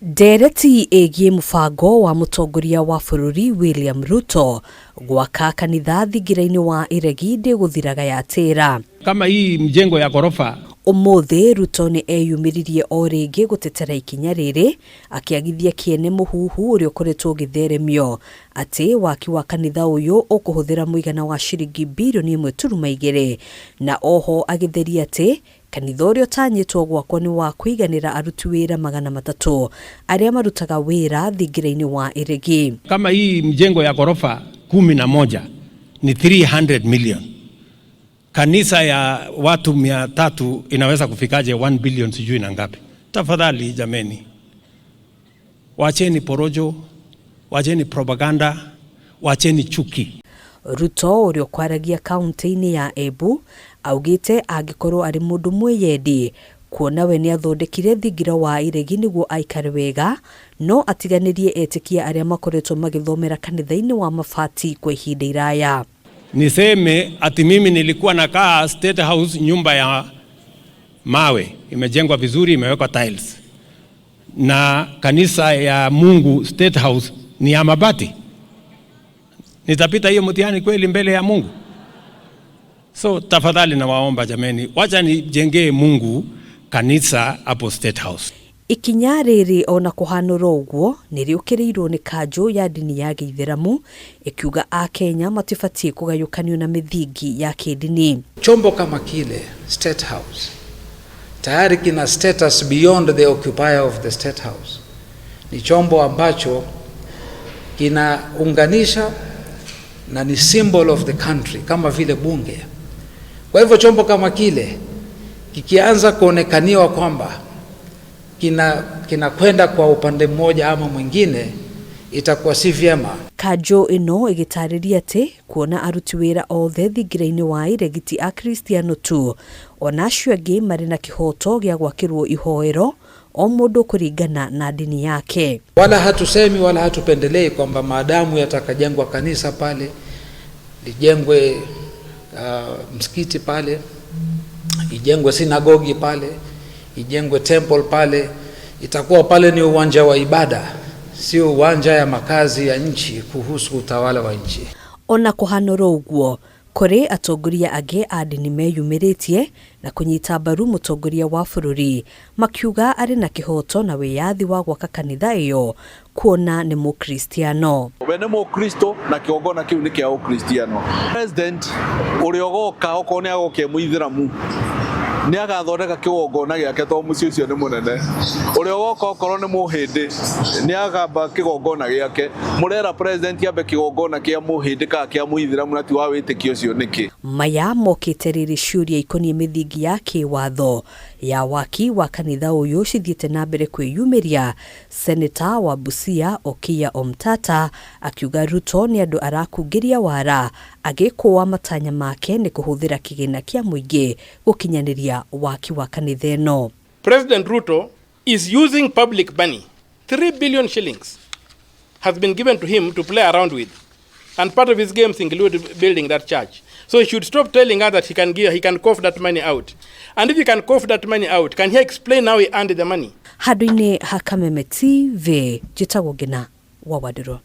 Ndereti ĩgiĩ mũbango wa mũtongoria wa bũrũri William Ruto gwaka kanitha thingira-inĩ wa iregi ndĩgũthiraga yatĩra. Kama hii mjengo ya ghorofa. Ũmũthĩ Ruto nĩ eyumĩririe o rĩngĩ gũtetera ikinya rĩrĩ, akĩagithia kĩene mũhuhu ũrĩa ũkoretwo ũgĩtheremio atĩ waki wa kanitha ũyũ ũkũhũthĩra mũigana wa ciringi birioni 1.2, na oho agĩtheria atĩ kanitha ũrĩa ũtanyĩtwo gwakwo nĩ wa kũiganĩra aruti wĩra 300 arĩa marutaga wĩra thingira-inĩ wa iregi. Kama hii mjengo ya ghorofa 11 ni 300 million. Kanisa ya watu 300 inaweza kufikaje 1 billion sijui na ngapi? Tafadhali jameni, wacheni porojo, wacheni propaganda, wacheni chuki. Ruto ũrĩa ũkwaragia kaunti-inĩ ya Embu augĩte angĩkorwo arĩ mũndũ mwĩyendi, kuona we nĩ athondekire thingira wa iregi nĩguo aikare wega, no atiganĩrie etĩkia arĩa makoretwo magĩthomera kanitha-inĩ wa mabati kwa ihinda iraya. Niseme ati mimi nilikuwa nakaa State House, nyumba ya mawe imejengwa vizuri, imewekwa tiles, na kanisa ya Mungu State House ni ya mabati. Nitapita hiyo mtihani kweli mbele ya Mungu? So tafadhali nawaomba jameni, wacha nijengee Mungu kanisa hapo State House. Ikinya rĩrĩ ona kũhanũra ũguo nĩ rĩũkĩrĩirwo nĩ kanjũ ya ndini ya gĩithĩramu, ĩkiuga akenya matibatiĩ kũgayũkanio na mĩthingi ya kĩndini. Chombo kama kile State House tayari kina status beyond the occupier of the State House. Ni chombo ambacho kinaunganisha na ni symbol of the country kama vile bunge. Kwa hivyo chombo kama kile kikianza kuonekaniwa kwamba kinakwenda kwa upande mmoja ama mwingine, itakuwa si vyema. Kanjũ ĩno ĩgĩtarĩria atĩ kuona aruti wĩra othe thingira-inĩ wa iregi ti akristiano tu, ona acio angĩ marĩ na kĩhoto gĩa gwakĩrwo ihoero o mũndũ kũringana na ndini yake. Wala hatusemi wala hatupendelei kwamba maadamu yatakajengwa kanisa pale, lijengwe msikiti pale, ijengwe sinagogi pale, ijengwe temple pale, itakuwa pale ni uwanja wa ibada, sio uwanja ya makazi ya nchi kuhusu utawala wa nchi. Ona kũhanũra ũguo, kũrĩ atongoria angĩ a ndini meyumĩrĩtie na kũnyita mbaru mũtongoria wa bũrũri, makiuga arĩ na kĩhoto na wĩyathi wa gwaka kanitha ĩyo kuona nĩ mũkristiano. We nĩ mũkristo na kĩgongona kĩu nĩ kĩa ũkristiano. President ũrĩa ũgoka, okorwo nĩ agoka e mũithĩramu, nĩ agathondeka kĩgongona gĩake tondũ mũciĩ ũcio nĩ mũnene. Ũrĩa ũgoka okorwo nĩ mũhĩndĩ nĩ agamba kĩgongona gĩake. Mũrera president ambe kĩgongona kĩa mũhĩndĩ kana kĩa mũithĩramu na ti wa wĩtĩkio ũcio nĩkĩ? Maya mokĩte rĩrĩ ciũria ikoniĩ mĩthingi ya kĩwatho ya waki wa kanitha ũyũ cithiĩte na mbere kwĩyumĩria. Seneta wa Busia Okiya Omtata akiuga Ruto nĩ andũ arakungĩria wara agĩkũa matanya make nĩ kũhũthĩra kĩgĩna kĩa mũingĩ gũkinyanĩria waki wa kanitha ĩno. President Ruto is using public money. 3 billion shillings has been given to him to play around with. And part of his games include building that church. So he should stop telling us that he can cough that money out. And if he can cough that money out, can he explain how he earned the money? Handũ-inĩ ha Kameme TV, njĩtagwo Ngina wa Wandirũ.